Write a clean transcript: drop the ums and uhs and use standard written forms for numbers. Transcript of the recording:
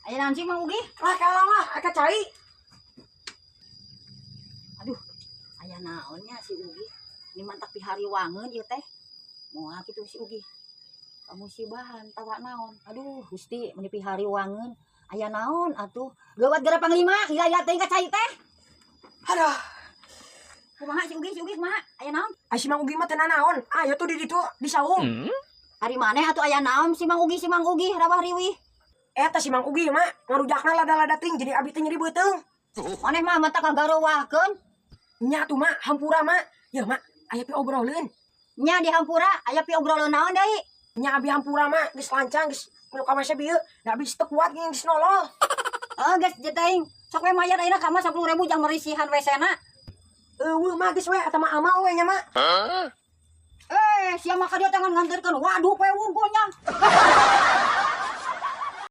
Aya naon sih, Mang Ugi? Lah, kalah lah, aka cai. Aduh, aya naonnya si Ugi? Ini mantap pihariwangeun ieu teh. Moal kitu si Ugi. Kamusibahan tawa naon? Aduh, Gusti, meuni pihariwangeun. Aya naon atuh? Gawat gara panglima, lila-lila teuing ka cai teh. Aduh. Kumaha si Ugi, si Ugi kumaha? Aya naon? Ai si Mang Ugi mah teu naon. Aya tuh di ditu di saung. Ari maneh atuh aya naon si Mang Ugi, si Mang Ugi rawah riwih. Eta si Mang Ugi mah ngarujakna lada-lada teuing, jadi abi teh nyeri beuteung. Maneh mah matak ngagarowakeun. Nya tuh, Mak, hampura, Mak. Ya, Mak, aya pi obroleun. Nya dihampura, aya pi obroleun naon deui? Nya abi hampura, Mak, geus lancang geus milu ka WC bieu. Da abi teu kuat geuning geus nolol. Oh, geus teuing. Sok we mayar ayeuna ka mah 10.000 jang merisihan WC-na. Euweuh, Mak, geus we eta mah amal we nya, Mak. Eh, sia mah ka dieu teh nganterkeun waduk we wungkul nya.